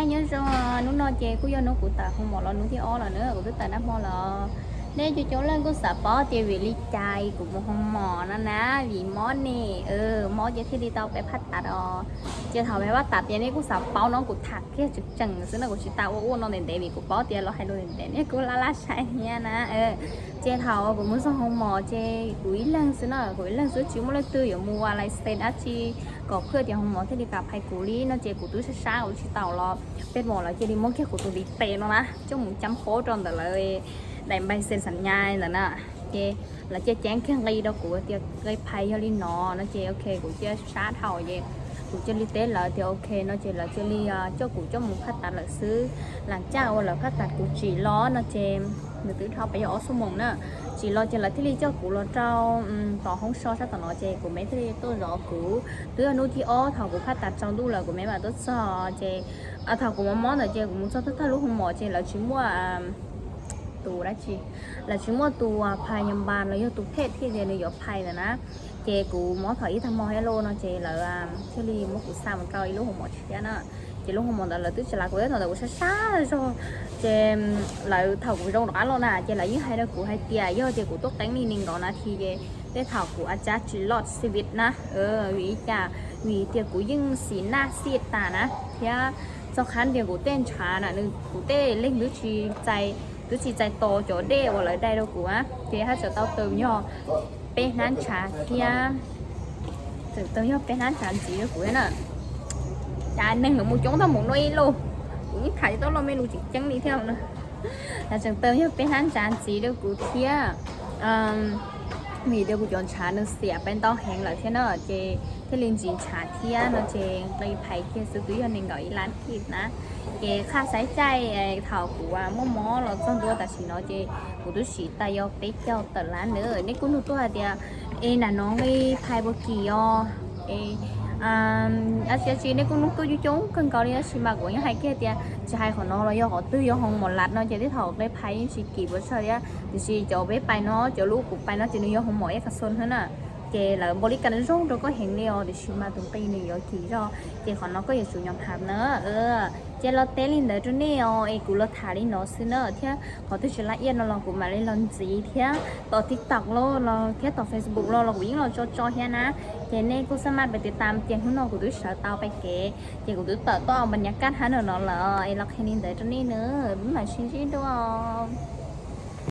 Nyob zoo, hnub no ces kuj yog hnub kuv tawm hoo mom los hnub thib ob lawm na, kuv twb tawm nag hmo lawm. Nej cov coob leej kuj xav paub tias vim li cas kuv mus hoo mom no na, vim mob ne, mob ces thiaj li tau peb phaj tas os. Ces thaum peb phaj tas ces nej kuj xav paub no, kuv tham kiag tseem tseem xwb no, kuv tsis tas ua ua no ntev ntev vim kuv paub tias los hais lus ntev ntev nej kuj laj laj saib thiab na. Ces thaum kuv mus txog hoo mom ces kuv ib leeg xwb na, kuv ib leeg xwb tsis muaj leej twg yuav mus ua lais xes dab tsi kom phaj tias hoo mom thiaj li kam phais kuv li no ces kuv twb sab sab kuv tsis tau los. Peb mom lawv cia li muab kiag kuv tus ntiv tes no na coj mus cab qab rau ntawm lawv daim npaim xes xam nyas ntawd na. Ces lawv cia ceeb kiag nqi rau kuv tias nqi phais yog li no no ces ok kuv cia sab dhau ces kuv cia li teb lawv tias ok no ces lawv cia li coj kuv coj mus phaj tas lawm xwb. Lam caj uas lawv phaj tas kuv tsim los no ces nws twb dhau pes yog ob xuab moos na. Tsim los ces lawv thiaj li coj kuv los rau tom hoob so sab tom no ces kuv meb thiaj li tuaj zov kuv. Twb yog hnub thib ob thaum kuv phaj tas tsaus ntuj lawm kuv meb mam tuaj txog ces thaum kuv mob mob ntawd ces kuv mus txog thawj thawj lub hoo mom ces lawv tsis muaj tus dab tsi, lawv tsis muaj tus phais nyam npas los yog tus phej thiaj tias nws yuav phais ntawd na. Ces kuv mob thaum ib tag hmo thiab lauj no ces lawv thiaj li muab kuv xa mus rau ib lub hoo mom tshiab na. Ces lub hoo mom ntawd lawv twb tsis lav kuv thiab, thaum ntawd kuv sab sab zog. Ces lawv thaum kuv zoo rov qab los na ces lawv yeej hais rau kuv hais tias yog tias kuv tuaj qeeb li nees nkaum nas this ces tej thaum kuv a tsab tsis loj xi vit na. Vim li cas? Vim tias kuv yeej xis naj xij tas na thiab txog qhov tias kuv tej ntshav na, kuv tej leeg twb tsis txais, twb tsis txais tos cov dej uas lawv dai rau kuv a, ces haj tseem tau tawm yog peb hnab ntshav thiab tseem tawm yog peb hnab ntshav ntxiv rau kuv thiab na. Cas neeg lawv mus coob tau mus no ib lus, kuv yeej tham tsis tau loj me lus tseem ceeb li thiab na. Tseem tawm yog peb hnab ntshav ntxiv rau kuv thiab. Vim tias kuv cov ntshav nws xiam peb ntau heev lawm thiab na, ces thiaj li ntsis ntshav thiab no ces nqi phais kiag xwb twb yog nees nkaum ib lab kis na. Ces qhaj xaiv caij thaum kuv muaj mob los txog ntua tam sim no ces kuv twb siv tas yog peb caug tawm lab na. Nej kuj nug tuaj hais tias es nam no nqi phais puas kim os? Dab tsi dab tsi nej kuj nug tuaj coob coob kawg nkaus li tab sis mas kuv yeej hais kiag tias tsis hais qhov no los yog qhov twg yog hoo mom lat no ces tej thaum nqi phais yeej tsis kim puas tsawg thiab, tiam sis cov peb pais no, cov lub kuv pais no ces nws yog hoo mom ib qhov xoo thiab na. Ces lawv npaum li cas nws zoo rau koj heev li os, tiam sis mas tus nqi nws yuav kim zog, ces qhov no koj yuav tsum nyom hav na. Ces los teb li ntawd rau nej os, es kuv los tham li no xwb na thiab qhov twg tsis laj iaj no los kuv mam li los ntxiv thiab tom TikTok los thiab tom Facebook los los kuv yeej los tso tso thiab na. Ces nej kuj xab maj pais tiv tam, ces hnub no kuv twb sawv tau pais kev ces kuv twb tawm tuaj npas nyas kaj hab no no lawm es los qhia li ntawd rau nej na. Mam sib ntsib dua.